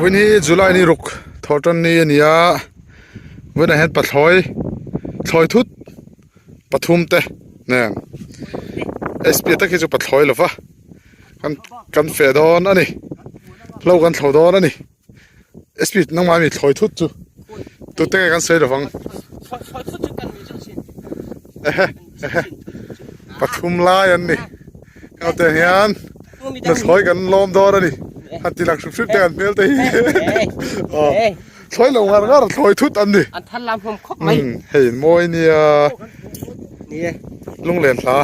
Vawiin hi July ni ruk thawh tan ni a ni a vawiinah hian pathlawi thlawi thut pathum te nen sp tak hi chu pathlawi lo va kan kan feh dawn a ni hlo kan thlo dawn a ni sp nangmah mi thlawi thut chu tute nge kan sawi lo vang ehe ehe pathum lai an ni hengte hian nuthlawi kan lawm dawn a ni han ti lang hrim hrim te an hmel te hi aw thlawi lo ngar ngar thlawi thut an ni an thar lam hlawm khawp mai hei mawi nia lunglen hla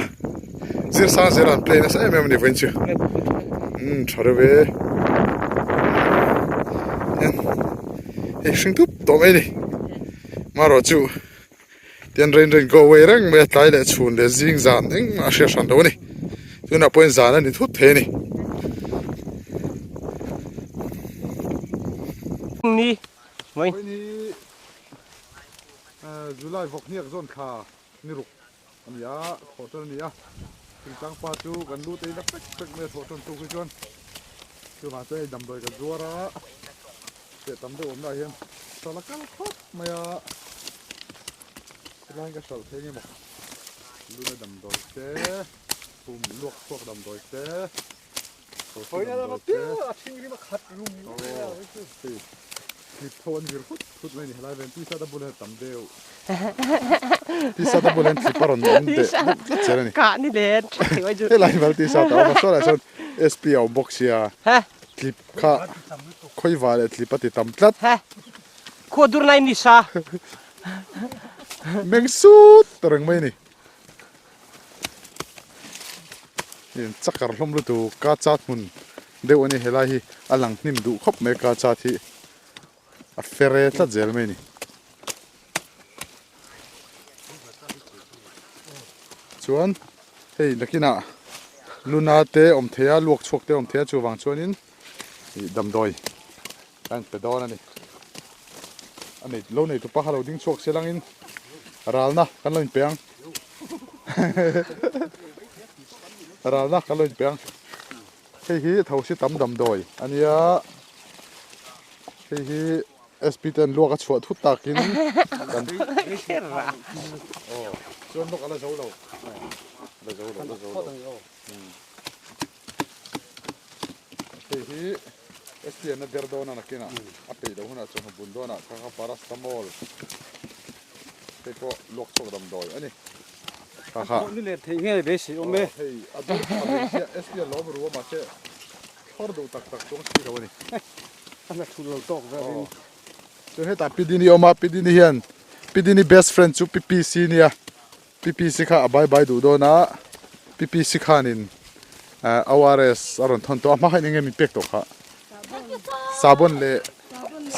zir sang zel an play nasa em em a ni vawiin chu umm tha reuh e hei hring tup tawh mai a ni marawh chu Tian rain rain go away reng mai a tlai leh chhun leh zing zan engmah a hriat hran lo a ni tunah pawhin zan a ni thut thei a ni. Ni Vawiin hi July vawk hniak zawn thla ni ruk a ni a thawh tan a ni a thingtlang pa chu kan lut ei la fek fek mai a thawh tan tuk hi chuan chuvang chuan hei damdawi ka zuar a teh tam deuh awmna ah hian sala kal khawp mai a helai ka hralh thei engemaw luna damdawi te pum luak chhuak damdawi te Hawi na lama piau a thinrim a khat rum aw hei hlip tho an vir hut hut mai a ni helai vel tisa te bulah hian tam deuh tisa te bulah hian hlip a rawn awm deh deuh tlat zel a ni kah ni le tha thei mai chu helai vel tisa te a awm a saw lai sawn sp a awm bawk sia hlip kha khawiva leh hlip a ti tam tlat. Khua dur nai ni sa. Meng sut ta reng mai a ni. In chakar hlawm lutuk ka chat hmun deuh a ni helai hi a lang hnim duh khawp mai ka chat hi a fere tlat zel mai a ni. Chuan hei nakinah luna te awm thei a luak chhuak te awm thei a chuvang chuanin ih damdawi Ka in pe dawn a ni. A nei lo nei tupa kha lo ding chhuak se langin ralna kan lo in pe ang. Ralna kan lo in pe ang. Hei hi thosi tam damdawi a nia. Hei hi SP ten luak a chhuah thut takin kan Aw chuan lawk a la zo lo. La zo lo la zo lo. Hei hi STN a der dawn a nakinah a peih loh hunah chawhnu bun dawnah kha kha paracetamol hei pawh luak chhuak damdawi a ni. Kha kha. Ni leh theih nge beisei awm e. Hei a dur tha ve chiah STN lawm ru a mahse thlawr duh tak tak chuang si lo a ni. A hna thul lo tawk velin. Chuan hetah Pidini a awm a Pidini hian Pidini best friend chu PPC nia. PPC kha a bai bai duh dawn a, PPC khanin ORS a rawn thawn tawh a, hma khan enge min pek tawh kha? Sabon leh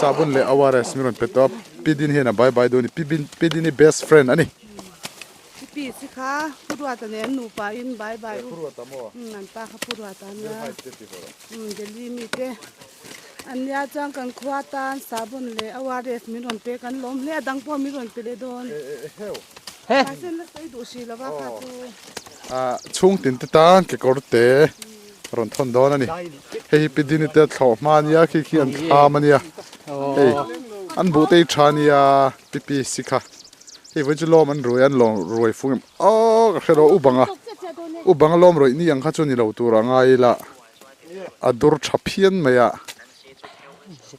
sabon leh ORS min rawn pe tawh a, Pi Dini hian a bai bai duh a ni, Pi Dini best friend a ni. PPC kha Pu Ruata nen nupa in bai bai u. Pu Ruata maw? Umm an pa kha Pu Ruata a nia. Umm Delhi mi te an nia chuan kan khua tan sabon leh ORS min rawn pek an lawm hle a dang pawh min rawn pe leh dawn. Mahse la sawi duh hrih lo va kha chu. Chhung tin te tan kekawr te rawn thawn dawn a ni. Hei hi Pi Dini te thlawh hma a nia khi khi an thlam a nia. Hei an buh te hi tha a nia Pi Pi si kha. Hei vawi chu lawm an ruai a an lawm ruai fung em aw ka hre lo u banga u banga lawm rawih ni ang kha chu ni lo tur a ngai ila a dur tha phian mai a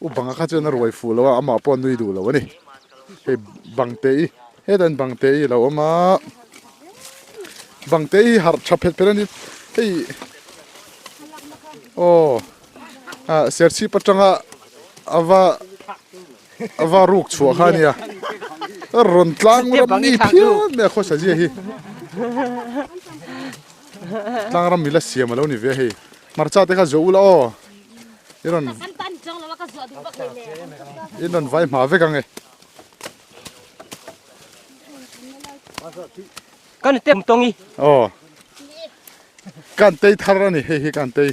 u banga kha chuan a ruai fuh lo a amah pawh a nui duh lo a ni hei bang te hi hetah hian bang te hi a lo awm a bang te hi harh tha phet phet a ni hei aw ah serchhip atanga a va A va ruk chhuah kha ania. Rawn tlang ram mi phian mai a khawsa zia hi. Tlang ram mila siam a lo ni ve hei. Hmarcha te kha zawh ula aw. I rawn I rawn vai hma vek ang e. Kan te tongi. Aw. Kan tei thar a ni hei hi kan tei.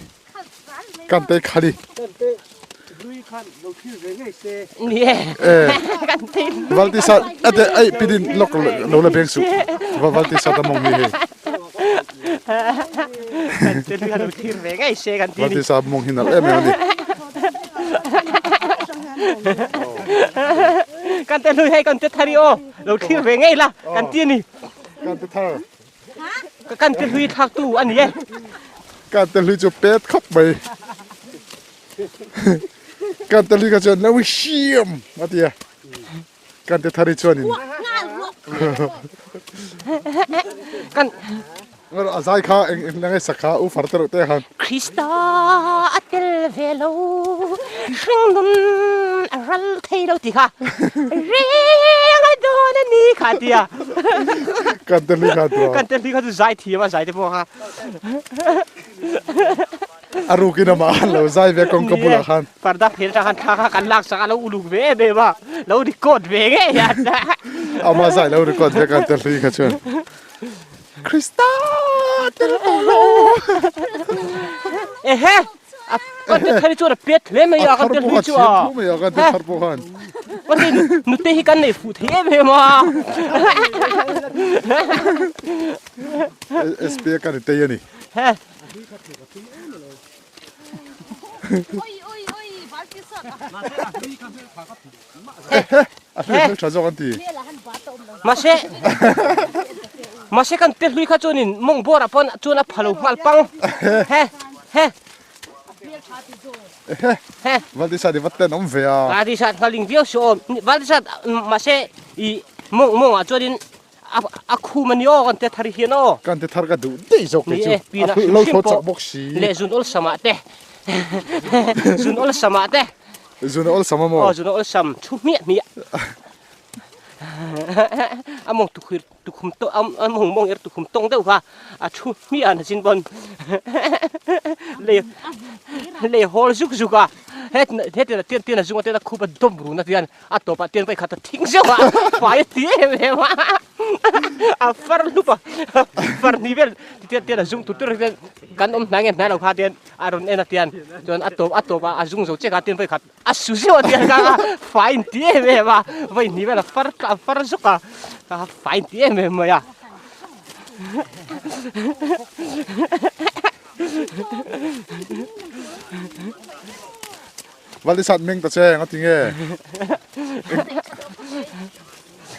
Kan tei khali. Kan tei hlui khan lo thlir ve ngei se. Ni e. Eh. Kan tei. Valti sa ate ai pidin lok lo la beng su. Valti sa ta mong hi hei. Kan tei hlui khan lo thlir ve ngei se kan ti ni. Valti sa mong hi nal em em a ni. Kan te hlui hei kan te thar i aw lo thlir ve ngei la kan ti a ni. Kan te thar. Kan te hlui thlak tu a ni e. Kan te hlui chu pet khawp mai. Kan te hlui kha chuan lo hiam a ti a. Kan te thar hi chuanin. Kan A zai kha eng eng nge sak kha u far te reuh te khan. Krista a tel ve lo hringnun a ral thei lo tih kha reng a dawn a ni kha a ti a. Kan te hlui kha a tua. Kan te hlui kha chu zai thiam a zai te pawh kha. A rukin amah an lo zai ve kawngka bulah khan. Parda phel atang khan thla kha kan lak sak a lo uluk ve em em a, lo record ve ngei a. Amah zai lo record ve kan te hlui kha chuan. Krista tel ve lo. Ehe! A kan te thar hi chuan a pet hle mai a, kan te hlui chu a. A thar pawh a chhiat hle mai a, kan te thar pawh khan. Kan te nute hi kan nei fuh thei em em a. SP a kan i tei a ni. He. A hlui hmel tha zawk an ti. Mahse mahse kan te hlui kha chuanin mawng bawrah pawn chuan a pha lo nghal pang. He he he. Valdisat i va ten awm ve a. Valdisat nghaling viau suh aw. Valdisat mahse i mawng mawngah chuanin A khum a ni aw kan te thar hian aw. Kan te thar ka duh daih zawk kei chu. A lo thaw chak bawk si. Leh zun awlsam ah te. Zun awlsam ah te. Zun awlsam a maw? Aw zun awlsam thu hmiah hmiah. A mawng tukhir tukhum to a mawng mawng er tukhum tawng deuh kha a thu hmiah na chin pawn lei lei hawl zuk zuk a. Hetiang tian tian a zung a tian a khup a dawm run a tian. A tawpah tian vawi khat a thing zeuh a, fai a ti em em a, a far hlup a, far hnih vel tian tian a zung tur tur hian kan awm hnai nge hnai lo kha tian a rawn en a tian chuan a tawp a tawpah a zung zo chiah kha tian vawi khat a su zeuh a tian kha fai in ti em em a, vawi hnih vel a far a far zuk a, fai in ti em em mai a. Valisat meng ta che nga ti nge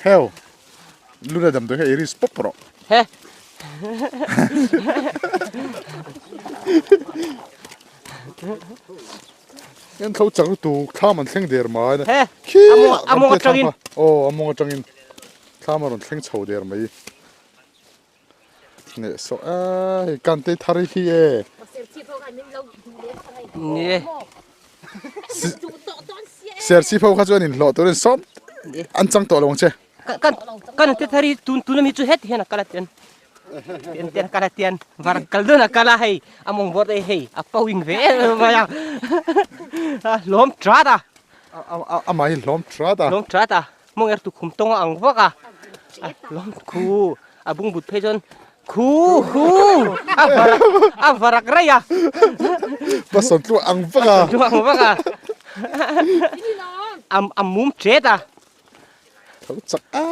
Heo Luna dam tu he iris pop rawh He En tho chang tu thlam an thleng der mai He among atangin Oh among atangin thlam a rawn thleng chho der mai Neh saw a hei kan te thar hi e. Ni e. Serchhip ho kha chuan inhlawh turin sawm an chang tawh lo ang che. Kan kan te thar hi tun tun ami chu het hian a kal a tian. Tian tian a kal a tian var kal dawn a kal a hei a mawng bawr te hei a pawing ve em mai a. Hlawm trat a. Amah hi hlawm trat a. Hlawm trat a. Mawng er tukhum tawng a ang vak a, a hlawm khu a bungbut phei chuan khu khu a varak a varak raih a. Pasawn tluang ang vak a. Pasawn tluang ang vak a. A a mum tet a. Tho chak a.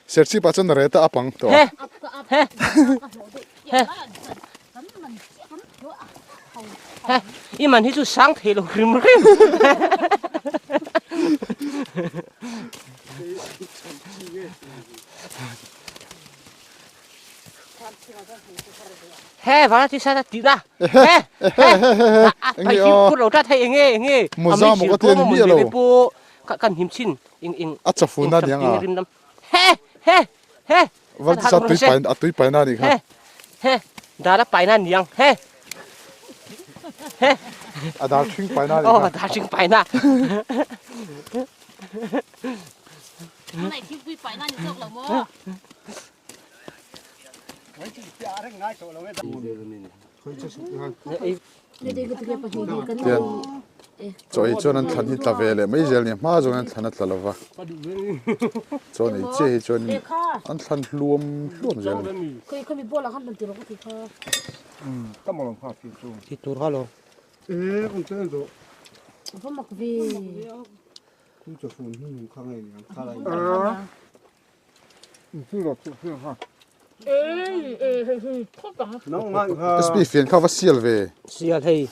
Serchhip ah chuan reta a pang tawh a. He he he. He i man hi chu sang thei lo hrim hrim. He vana chi sa ti na. He he a pai hi phur lo ta thei enge enge. Muza mo ka ti ni mi lo. Pu kan him chin ing ing. A chafu na niang a. He he he. Val ti sa tui pai a tui pai na ni kha. He he dar a pai na niang he he a dar thing pai na ni kha. Oh dar thing pai na. Này thing pui pai na ni zawk lo maw. Tian chaw ei chuan an thlan hi tla ve leh mai zel nia hma zawng hian thlan a tla lova chaw nei chiah hi chuan an thlan hluam hluam zel a ni. Spi fian kha va sial ve. Sial hei.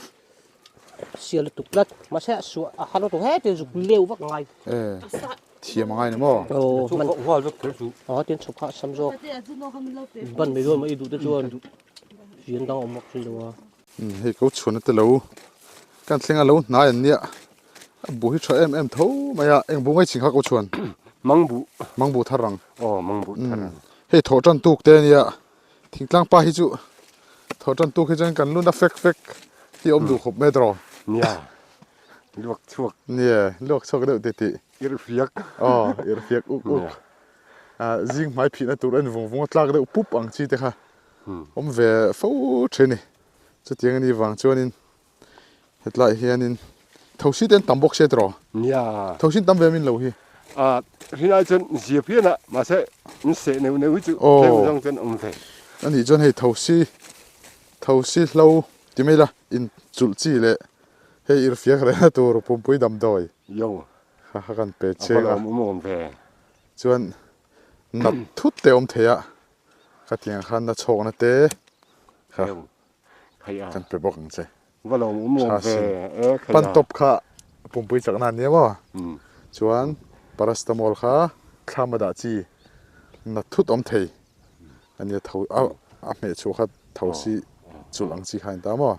Sial lutuk tlat. Mahse a suah a har lutuk he tin zuk leu vak ngai. E thiam a ngai ni maw? Aw man nghal vek kher chu. Aw tin chhawp kha a sam zawk. Ban mai dawn mai i duh te chuan rian dang a awm vak thin lo a. Hei ko chhuan a te lo kan thleng a lo hnai an nia a bu hi tha em em tho mai a eng bu ngai ching kha ko chhuan. Mangbu. Mangbu thar ang. Aw mangbu thar ang. Hei thawh tan tuk te a nia Thingtlang pa hi chu thaw tan tuk hi chuan kan lun a fek fek hi awm duh khawp mai tawh. Nia, luak chhuak. Nia, luak chhuak deuh tih tih. Irhfiak. Aw, irhfiak uk uk. Zing hmai phihna tur en vung vung a tlak deuh pup ang chi te kha awm ve fo thin a ni. Chutiang a nih vang chuanin Hetlai hianin thosi te an tam bawk sia tiraw? Nia. Thosi an tam ve min lo hi. A rinai chuan zia phian a, mahse in seh neuh neuh hi chu tlem zawng chuan awm ve. A nih chuan hei thosi, thosi hlo ti mai la, in chulh chi leh hei irhfiak rehna tur pumpui damdawi. Yo. Kha kha kan pe cheng a. A va lawm awm ve. Chuan nat thut te awm thei a, khatiang khan na chhawkna te kha. Kan pe bawk ang che. Tha sin. Pan tawp kha pumpui chakna an nia maw? Chuan paracetamol kha thlam a dah chi na thut awm thei a nia tho a a hmeh chhuah kha tho si chulh ang chi kha a ni ta maw?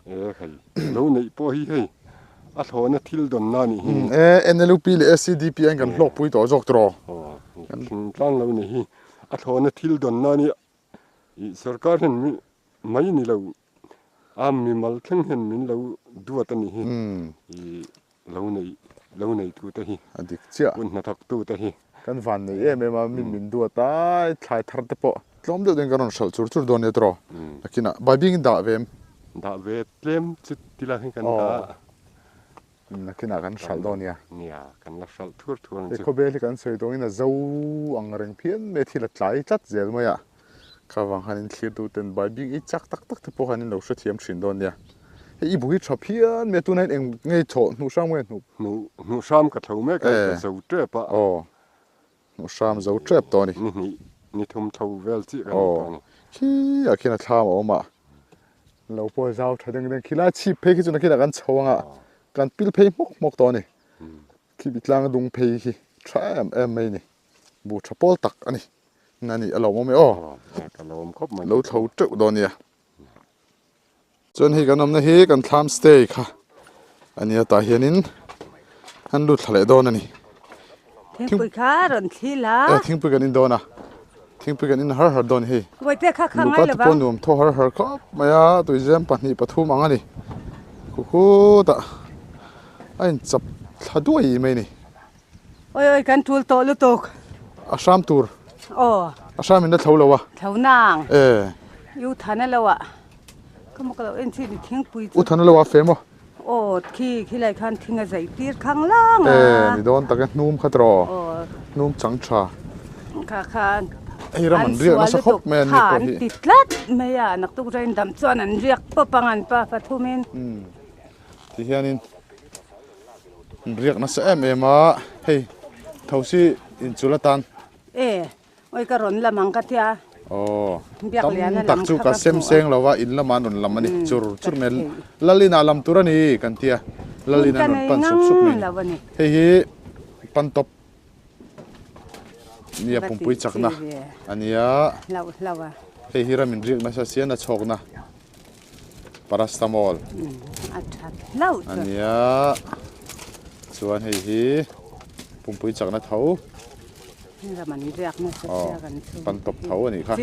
Lo neih pawh hi hei a thlawhna thil dawnna a nih hi. E NLUP leh SCDP an kan hlawkpui tawh zawk tawh. Thingtlang lo neih hi a thlawhna thil dawnna a nia. I sorkar hian mi mai ni lo a mimal thleng hian min lo duat a nih hi. I lo nei lo nei tu te hi. A dik chiah. Hun hnathawk tu te hi. Kan van nei em em a min min duat a thlai thar te pawh tlawm deuh deuhin kan rawn hralh chur chur dawn nia tawh. Nakinah baibing in dah ve em? Dah ve tlem chu ti la hi kan dah. Nakinah kan hralh dawn nia. Nia, kan la hralh thur thur ang chu. He khawvel hi kan sawi dawngin a zo ang reng phian mai a, thil a tlai tlat zel mai a. Kha vang khan in thlir duh ten bai bik ei chak tak tak te pawh khan in lo hrethiam thin dawn nia. Hei i bu hi tha phian mai a, tunah hian eng ngei chawh hnuh hram nge hnuh? Hnuh hnuh hram ka tho mek a, ka zo tep a. Aw. Hmuh hram zo tep tawh a ni. Ni hnih, ni thum tho vel chiah kan ni tawh a ni. Aw, khiah khian a thlam a awm a, lo pawh zau tha deng deng khilai chhip phei khi chu nakinah kan chho ang a, kan pil phei hmawk hmawk tawh a ni. Khi bi tlang dung phei khi tha em em mai a ni, bu tha pawl tak a ni. Na ni a lawmawm e aw. Ka lawm khawp mai. Lo tho teuh dawn nia. Chuan hei kan awmna hi kan thlam stay kha a nia tah hianin an lut thla leh dawn a ni. Thingpui kha rawn thli la. E thingpui kan in dawn a thingpui kan in har har dawn hei. Bawihte kha kha ngai lo vang. Luka te pawh nuam thaw har har khawp mai a tuizem 2 3 ang a ni. Khukhutah a inchap thla duai mai a ni. Oi oi kan tul tawh lutuk. A hram tur. Aw. A hram in la tho lo a. Tho nang. E. U Thana lo ah. Ka maw ka lo en thin thingpui chu. U Thana lo ah fe maw? Aw khi khilai khan thing a zai tir khang lang a. E ni dawn tak e hnum kha tawh. Aw. Hnum chang tha. Kha khan. Hei ram an riak nasa khawp mai an ni pawh hi. An ti tlat mai a naktuk rain dam chuan an riak pawp ang an pa pathumin. Ti hianin riak nasa em em a hei thosi inchul atan e oi ka rawn lam ang ka tia aw tam tak chu ka sem seng lo va in lama an rawn lam ani chur chur mai lal inah lam tur ani kan tia lal in an rawn pan sup sup mai ani hei hi pan tawp nia pumpui chakna ania hei hi ram inriak nasa sian a chhawkna paracetamol ania chuan hei hi pumpui chakna tho aw pan tawp tho anih kha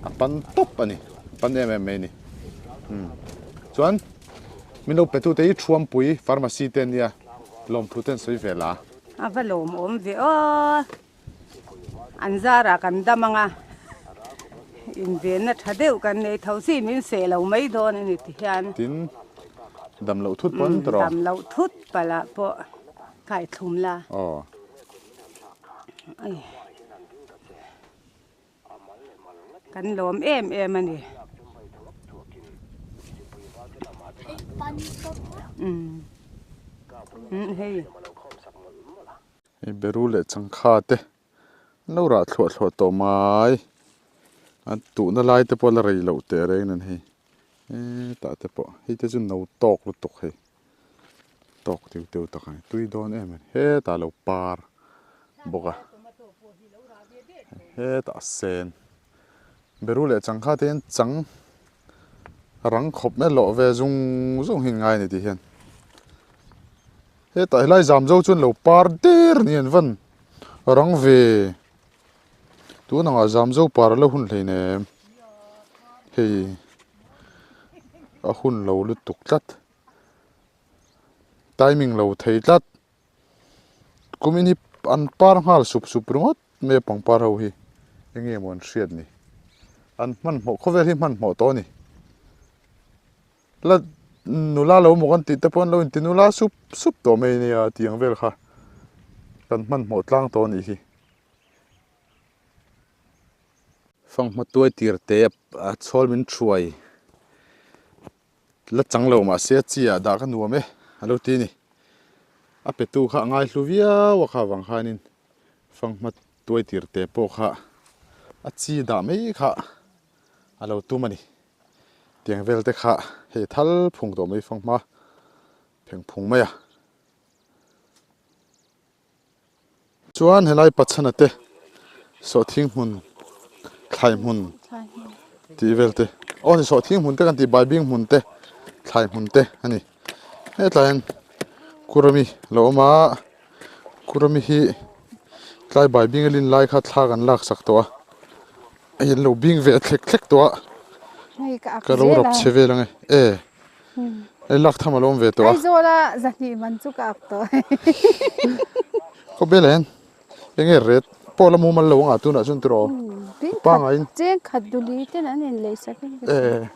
a pan tawp ani pan em em mai ani chuan min lo pe tute hi thuampui pharmacy te ania lawmthu te an sawi ve la. A va lawmawm ve aw. An zarah kan dam ang a, invenna tha deuh kan nei tho si min seh lo mai dawn a ni ti hian. Tin, dam loh thut pawh an tawh. Dam loh thut palh ah pawh kaithlum la. Aw. Ai. Kan lawm em em a ni. Umm. Umm hei. Hei beru leh changkha te an lo rah thluah thluah tawh mai a tuhna lai te pawh la rei loh teh reng nen hei hetah te pawh hei te chu no tawk lutuk hei. Tawk deuh deuh tak a ni. Tui dawn em a ni. Hetah lo par bawk a. Hetah a sen. Beru leh changkha te hian chang rang khawp mai lawh ve zung zung hi an ngai a ni tih hian. Hetah helai zam zo chuan lo par der a ni an van rang ve. Tun angah zam zo par a la hun hleinem. Hei a hun lo lutuk tlat. Timing lo thei tlat. Kumin hi an par nghal sup sup ringawt mai a pangpar ho hi eng nge maw an hriat ni. An hmanhmawh khawvel hi hmanhmawh tawh a ni. La nula lo maw kan tih te pawh an lo inti nula sup sup tawh mai nia tih ang vel kha kan hmanhmawh tlang tawh a nih hi. Fanghma tuai tir te a chhawl min thuai. La chang lo mahse a chi ah dah ka nuam e a lo ti a ni. A petu kha a ngai hlu viau a kha avang khanin fanghma tuai tir te pawh kha a chi dah mai kha a lo tum a ni. Tiang vel te kha hei thal phung tawh mai fanghma pheng phung mai a. Chuan helai Pachhana te sawhthing hmun thlai hmun tih vel te aw ni sawhthing hmun te kan tih baibing hmun te thlai hmun te a ni hetlai hian kurami lo awm a kurami hi tlai baibing a lin lai kha thla kan lak sak tawh a hei an lo bing ve thlek thlek tawh a ka lo rap chhe vel ang e e. Hei lak tham a lo awm ve tawh a. Aizawla zahnih man chu ka ak tawh. Khawbel hian enge ret pawh la mumal lo anga tunah chuan tiraw pangai in. Cheng khat duli ten an in lei sak in. Eh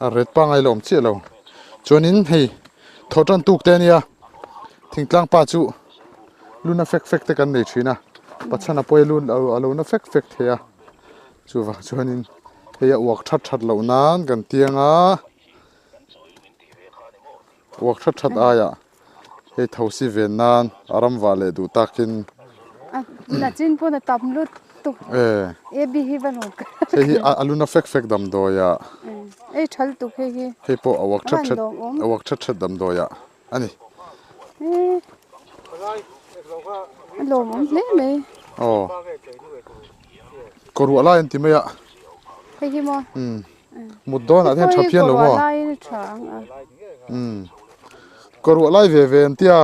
a ret pangai la awm chiah lo. Chuanin hei thaw tan tuk te ania thingtlang pa chu luna fek fek te kan nei thin a pachhana pawh hi lun a lo na fek fek thei a. Chuvang chuanin hei a uak that that loh nan kan tiang a, uak that that aiah hei thosi ven nan a ram vah leh duh takin. A chin pawn a tam lut tuk e bi hi va rawn kal. Hei hi a luna fek fek damdawi ah. Ei thal tuk hei hi. Hei pawh a uak that that a uak that that damdawi ah. a ni. A lawmawm hle mai. Aw. Kawruah lai an ti mai a. Hei hi maw? Um. Mut dawn ah hian tha phian lo maw? Kawruah lai in tha ang a. Um. Kawruah lai ve ve an tia.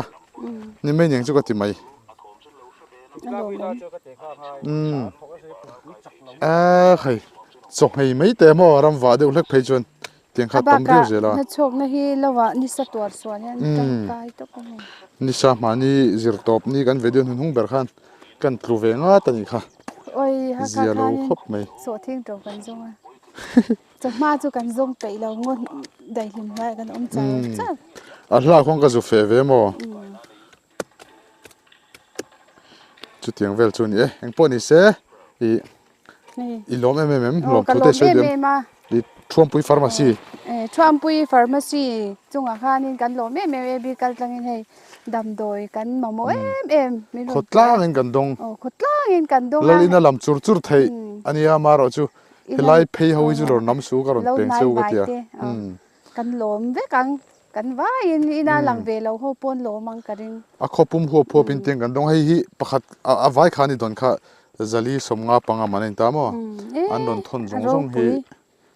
Ni mai niang chu ka ti mai. A lawmawm. Um. A khai. Chawhmei mai te maw ram vah deuh hlek phei chuan. Tiang kha tam viau zel a. A bakah hnathawkna hi lovah nisa tuar sual hian tangkai tawp a ni. Nisa hmahni zir tawp ni kan video hnunhung ber khan kan tlu ve ngat a nih kha. Oi ha kha Zia lo khanin khawp mai. sawhthing to kan zawng a. Chawhma chu kan zawng peih lo ngaw daihlim hnuaiah kan awm char char. A hla khuan ka zu feh ve maw? Chutiang vel chu a ni e. Engpawh ni se ih I lawm em em em lawm thu te sawi duh em i Thuampui Pharmacy. Thuampui Pharmacy chungah khanin kan lawm em em e bik kal tlangin hei damdawi kan mamawh em em min rawn Khawtlangin kan dawng. Aw khawtlangin kan dawng a. Lal ina lam chur chur theih a nia amaherawh chu helai phei ho hi chu lo nam su ka rawn peng cheu ka tia. Kan lawm vek ang. Kan vaiin ina lang ve lo ho pawn lawm ang ka ring. A khaw pum huap huap in tiang kan dawng. Hei hi pakhat a vai kha a ni dawn kha zali sawmnga panga man a ni ta maw? An rawn thawn zawng zawng hi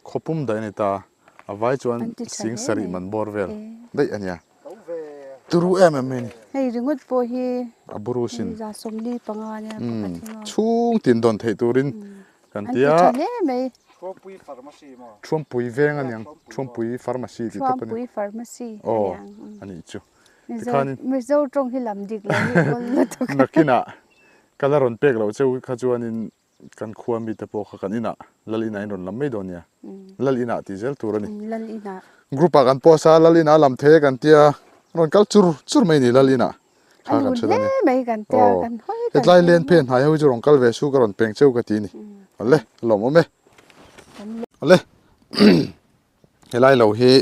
khaw pum daih a ni ta. A vai chuan sing sarih man bawr vel daih a nia. Turu em em mai a ni. Hei ringawt pawh hi a buru sin. Za 45 a nia pakhat hi maw? Chhung tin dawn theih turin Kan An ti ti a. tha hle mai. Thuampui Pharmacy maw? Thuampui veng a niang. Thuampui Pharmacy tih tawp a ni. Thuampui Pharmacy a Aw, niang. a nih chu. Mizo, Tikhanin. Mizo tawng hi lam dik lo hi awl lutuk. Nakinah ka la rawn pek loh cheu kha chuanin kan khua mite pawh kha kan inah Lal inah in rawn lam mai dawn nia. Lal inah tih zel tur a ni. Lal inah. Group ah kan post a, Lal inah lam thei e kan tia, rawn kal chur chur mai a ni Lal inah. A lun hle mai kan tia kan hawi kan Hetlai len phen hnai ho hi chu rawn kal ve su ka rawn peng cheu ka ti ni. Awle a lawmawm e. Awle helai lo hi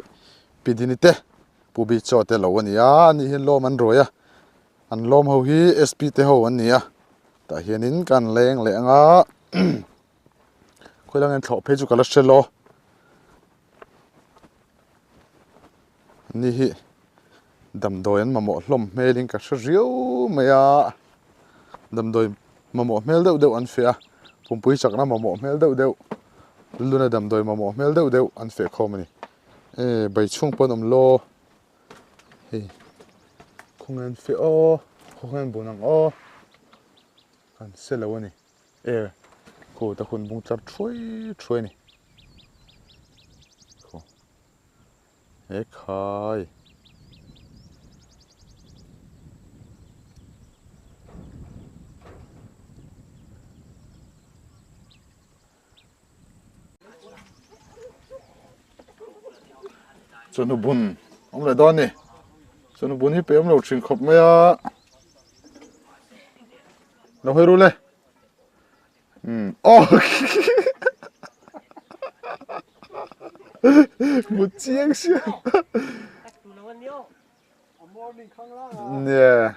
Pi Dini te Pu Bi Chaw te lo a ni a, ani hian lawm an ruai a, an lawm ho hi SP te ho an ni a, tah hianin kan leng leh anga khawilangin thlawh phei chu ka la hre lo. Ani hi. Damdawi an mamawh hlawm hmelin ka hre riau mai a, damdawi mamawh hmel deuh deuh an feh a, pumpui chakna mamawh hmel deuh deuh, luna damdawi mamawh hmel deuh deuh an feh khawm a ni. E bai chhung pawh an awm law, hei khawnge an feh aw, khawnge an bun ang aw, an se lo a ni. E khu ta hun bung tlar thuai thuai a ni. Khu. He khai. Chawhnu bun awm leh dawn a ni. Chawhnu bun hi pe awm lo thin khawp mai a. Lo hawi ru le. Umm aw Hmu chiang sia Nia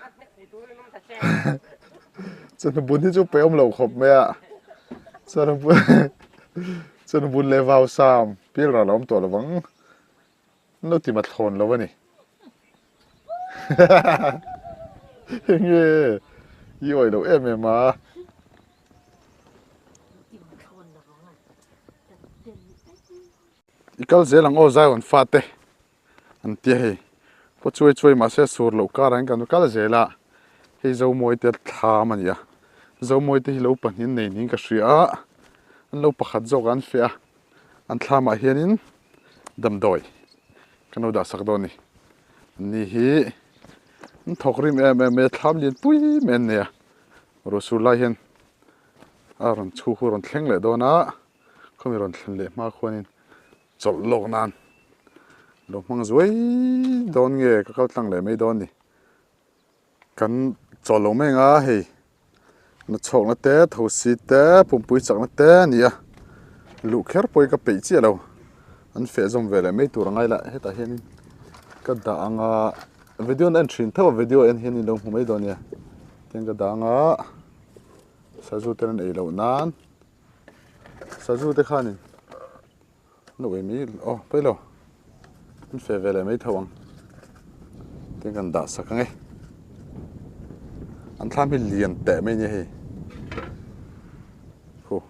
Chawhnu bun hi chu pe awm lo khawp mai a Chawhnu bun Chawhnu bun leh vau sam pial ral a awm tawh lovang An lo ti mathlawn lo a ni. Enge i awih loh em em a. I kal zel ang aw Zion fate an tia hei. Paw chuai chuai mahse sur loh karah hian kan kal zel a. Hei Zomawi te thlam a ni a. Zomawi te hi lo pahnih an nei niin ka hria a. An lo pakhat zawk ah an feh a. An thlamah hianin damdawi kan lo dah sak dawn a ni. Ni hi an thawk rim em em mai a, thlam lian pui mai an nei a, ruahsur lai hian a rawn chhu hu a rawn thleng leh dawn a, khawmi rawn thlen leh hma khuanin chawlh lawk nan lo hmang zuai dawn nge ka kal tlang leh mai dawn a ni. Kan chawl lo mai anga hei na chhawkna te thosi te pumpui chakna te a ni a luh kher pawhin ka peih chiah lo an feh zawm ve leh mai tur a ngai lah hetah hianin ka dah anga video an en thin tho a video en hian in lo hmu mai dawn nia tin ka dah anga sazu ten an ei loh nan sazu te khanin. Nuih mai aw pawi lo an feh ve leh mai tho ang tin kan dah sak ang e an thlam hi lian teh mai nia hei khu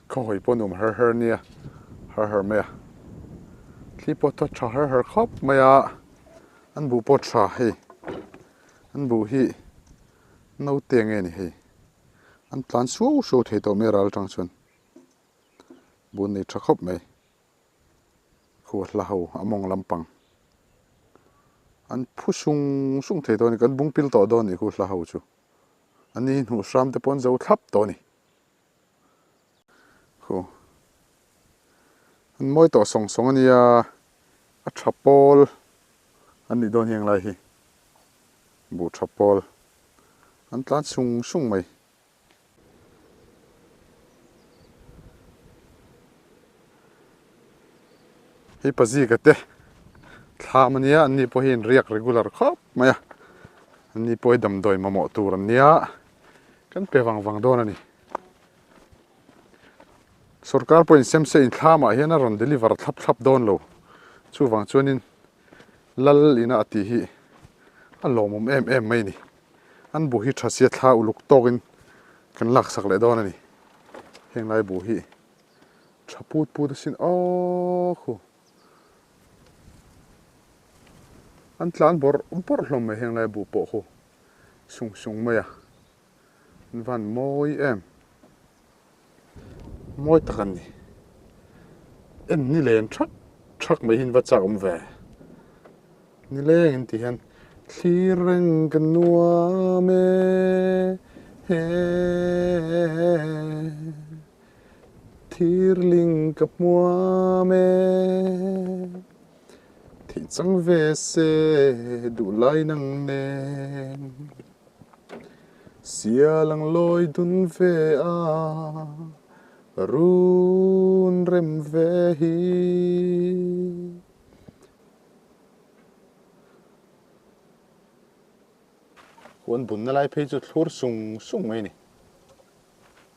khawhawi pawh nuam har har nia har har mai a thli pawh thaw tha har har khawp mai a an buh pawh tha hei an buh hi naute nge ni hei an tlan suau suau thei tawh mai a ral atang chuan. Bun nei tha khawp mai. Khu a hla ho a mawng lampang. An phu sung sung thei dawn a ni. Kan bung pil tawh dawn a ni khu hla ho chu. A ni hnuh hram te pawh an zo thlap tawh a ni. Khu an mawi tawh sawng sawng a nia. A tha pawl an nih dawn hiang lai hi. Buh tha pawl an tlan sung sung mai. Hei pazika te thlam ania an ni pawh hi an riak regular khawp mai a an ni pawh hi damdawi mamawh tur an nia kan pe vang vang dawn a ni sorkar pawhin sem se inthlamah hian a rawn deliver thlap thlap dawn lo chuvang chuanin lal ina a tih hi a lawmawm em em mai a ni. An bu hi tha sia thla uluk tawkin kan laksak leh dawn a ni. Heng lai bu hi tha put put asin aww khu. An tlan bawrh bawrh hlawm mai heng lai bu pawh khu sung sung mai a. An van mawi em. Mawi tak an ni. En ni len thak thak mai hi an va chak awm ve. Nileng in ti hian thlir reng ka nuam e he Thirling ka hmuam e Theih chang ve se duhlai nang nen Sial ang lawi dun ve a run rem ve hi. Huan bunna lai phei chu thlur sung sung mai a ni.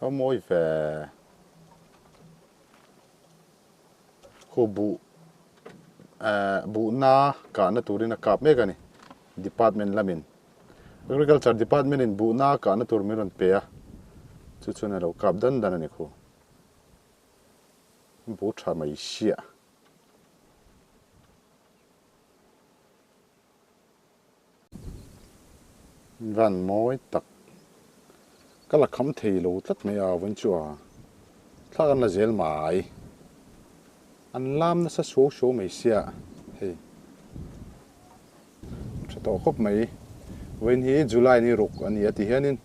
A mawi ve. Khu buh eh buhna kahna turin a kap mek a ni. Department lamin Agriculture Department in buhna a kahna tur min rawn pe a, chu chuan a lo kap dan dan a ni khu. Bu tha mai hriah. Van mawi tak. Ka la kham thei lo tlat mai a vawn chu a thla kan la zel mai. An lam nasa suau suau mai sia hei. Tha tawh khawp mai. Vawiin hi July ni ruk a ni a ti hianin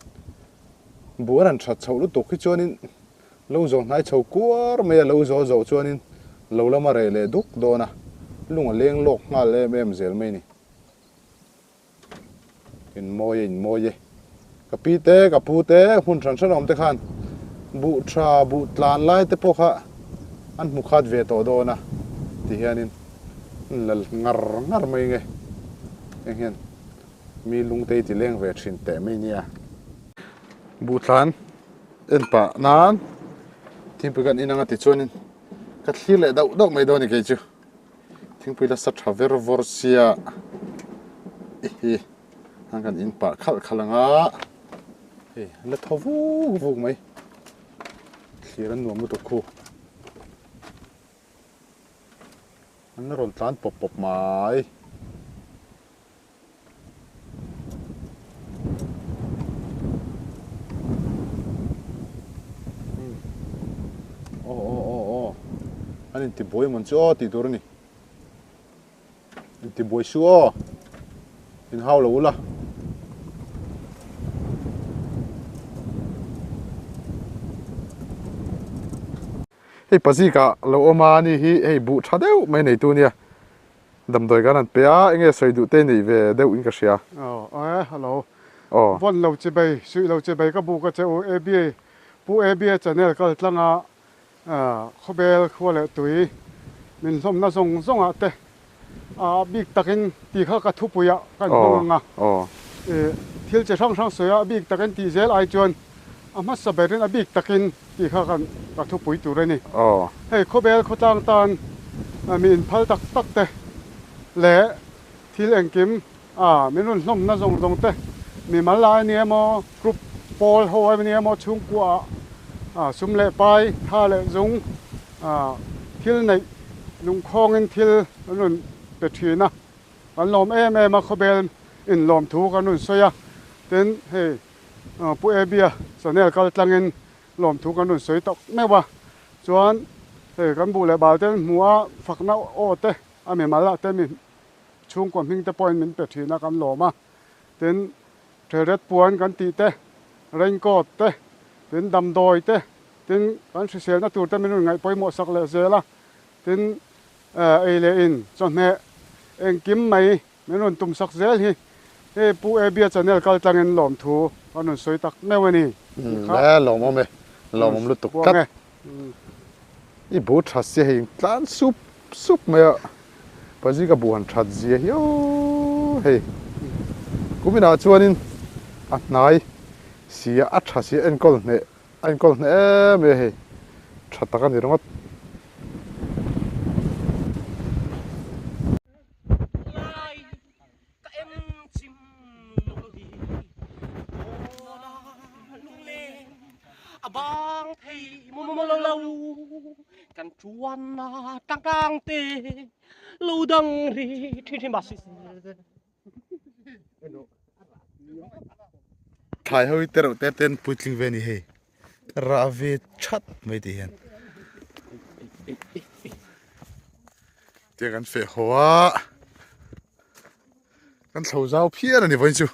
buh an han that chhoh lutuk hi chuanin lo zawh hnai chho kuar mai a, lo zawh zawh chuanin lo lama reh leh duk dawn a, lung a leng lawk nghal em em zel mai a ni. In mawi e, in mawi e. Ka pi te, ka pu te, hmun hran hran awm te khan buh tha, buh tlan lai te pawh kha an hmu khat ve tawh dawn a ti hianin an la ngar ngar mai nge. Heng hian mi lungte hi ti leng ve thin teh mai nia. Buh tlan en pah nan thingpui kan in anga tichuanin ka thlir leh dauh dauh mai dawn a ni kei chu. Thingpui la sa tha ver vawr sia hi an kan in pah khalh khalh ang a hei an la thaw vuk vuk mai thlir an nuam lutuk khu an la rawn tlan pawp pawp mai. Aw aw aw aw an intibuai mawn chu aw tih tur a ni intibuai su aw inhau lo ula. Hei pazikah lo awm a ni hi hei buh tha deuh mai neitu nia. Damdawi kan han pe a, enge sawi duh te nei ve deuh in ka hria. Aw e, hello. Aw. Vawn lo chi bei, suih lo chi bei ka bu ka che u ABA, Pu ABA channel kal tlang a khawbel khua leh tui min hlawmna zawng zawng ah te a bik tak in ti kha ka thupui ah ka in hmang ang a. Aw. Thil chi hrang hrang sawi a bik tak in tih zel ai chuan a hmasa ber in a bik tak in tih kha kan ka thupui tur a ni. Hei khawbel khawtlang tan mi inphal tak tak te leh thil engkim a min rawn hlawmna zawng zawng te mi mal lai a ni emaw group pawl ho a ni emaw chhungkua ah sum leh pai tha leh zung thil neih lungkhawngin thil an rawn pe thin a kan lawm em em a khawbel inlawm thu kan rawn sawi a tin hei Pu Abia channel kal tlangin lawmthu kan rawn sawi tak meuh a, chuan hei kan buh leh bal te hmu a fakna aw te a mimal ah te mi chhungkua hming te pawhin min pe thin a kan lawm a, tin thelret puan kan tih te, raincoat te, tin damdawi te, tin kan hriselna tur te min rawn ngaih pawimawh sak leh zel a, tin ei leh in chawhmeh engkim mai Min rawn tum sak zel hi hei Pu Abia channel kal tlangin lawmthu kan rawn sawi tak meuh a ni tih kha. Le lawmawm e, lawmawm lutuk tlat. I bu that sia hei tlan sup sup mai a, Pazi ka bu han that zia hi aw hei. Kuminah chuanin a hnai sia a tha sia enkawl hneh a enkawl hneh em mai a hei, tha tak a ni ringawt. Thlai ho hi te reuh te te an puitling ve a ni hei rah ve that mai tih hian. Tiang kan feh haw a, kan thlo zau phian a ni vawiin chu.